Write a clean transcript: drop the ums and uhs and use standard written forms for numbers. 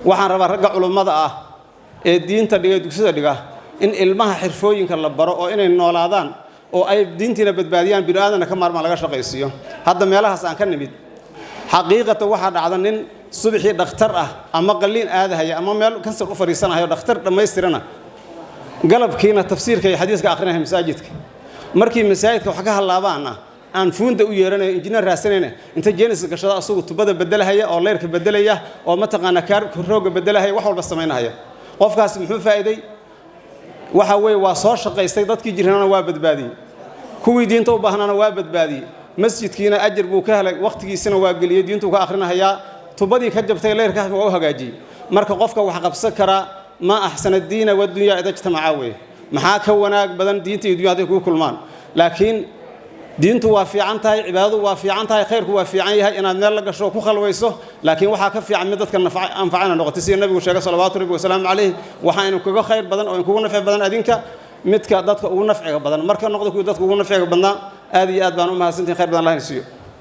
Waxaan rabaa ragga culummada ah ee diinta dhiga, dugsida dhiga, in ilmaha xirfooyinka la baro oo inay noolaadaan oo ay diintiina badbaadiyaan, bini aadanna ka maarmaan laga shaqaysiiyo. Hadda meelahaas aan ka nimid, xaqiiqatan waxaa dhacda nin subaxii dhakhtar ah ama qalliin aadahaya ama meel kansar u fadhiisanahayo, dhakhtar dhammaystirana, galabkiina tafsiirka iyo xadiiska akhrinaya masaajidka. Markii masaajidka wax ka hallaabaana aan fuunda u yeeranayo, injineer raadsanayna, inta jenis gashada asagu tubada bedelahaya oo leyrka bedelaya oo mataqaanaa kaar roogga bedelahaya, wax walba samaynahaya. Qofkaasi muxuu faa'iiday? Waxa weeye waa soo shaqaystay, dadkii jirana waa badbaadiyey, kuwii diinta u baahnaana waa badbaadiyey, masjidkiina ajar buu ka helay, wakhtigiisina waa geliyey, diintuu ka akhrinahayaa, tubadii ka jabtay leyrka waa u hagaajiyey. Marka qofka wax qabsan karaa, ما أحسن الدين والدنيا إذا اجتمعا weye. Maxaa ka wanaag badan diinta iyo dunya hadday kugu kulmaan? Laakiin diintu waa fiican tahay, cibaadadu waa fiican tahay, khayrku waa fiican yahay inaad meel la gasho oo ku khalwayso, laakiin waxaa ka fiican mid dadka anfacana noqotay, sida Nabigu sheegay salawaatu rabbi wasalaamu calayh: waxaa kaga khayr badan oo inkugu nafci badan adinka midka dadka ugu nafciga badan. Marka noqda kuwii dadka ugu nafciga badnaa. Aad iyo aad baan u mahadsantihin. Khayr badan Allah siiyo.